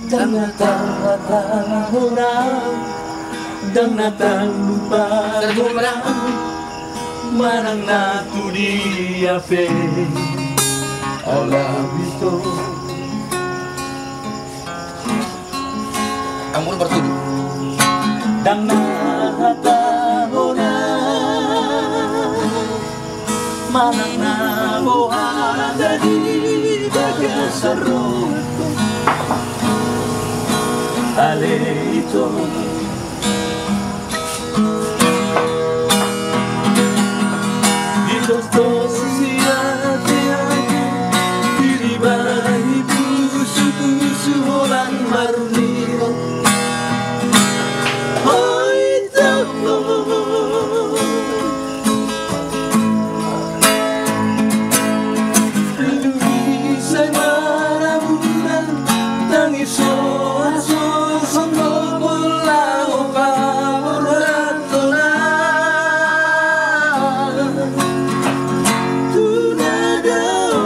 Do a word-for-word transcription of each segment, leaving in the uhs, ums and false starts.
Ndang na tarhata hona, ndang na tarlupa hona, manang na tu dia pe au laho ito. Anggur bertudu. Ndang na hata hona, manang na boha di bagasan rohangku, ale ito. Ditostos sian ateate, diribai pusupusu holan marniro. Oi, tau. Duri sai marabunan, tangis so hasoson do pola ho paborhatona. Tu na dao.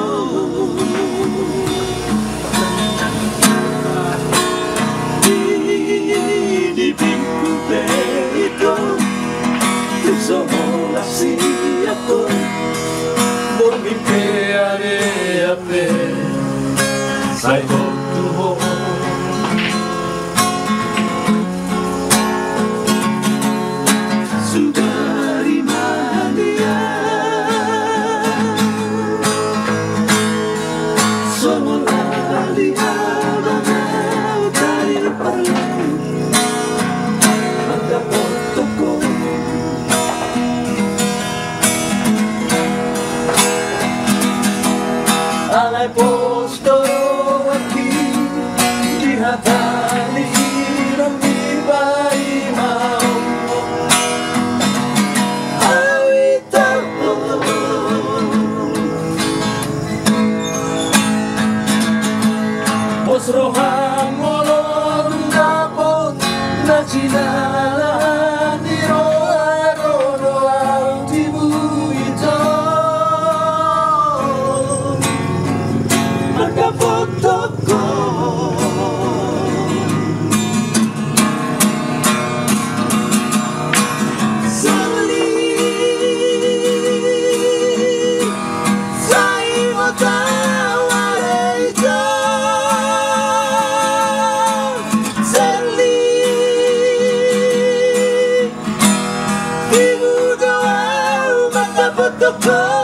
Di, di bingku pe ito, tu so holan siap ho, borngin pe area pe sai tontu ho. Sugari ma dia. Songon lali abang au tali parlai, mandapothon ho. Alai pos do rohangki di hata ni inang ni paima. Au ito. Pos roham molo dung dapot na jinalahan ni roha, ro do au tibu ito. Mandapothon ho. Sali, sai mata wale ito. Sali, tibu do au mandapothon ho.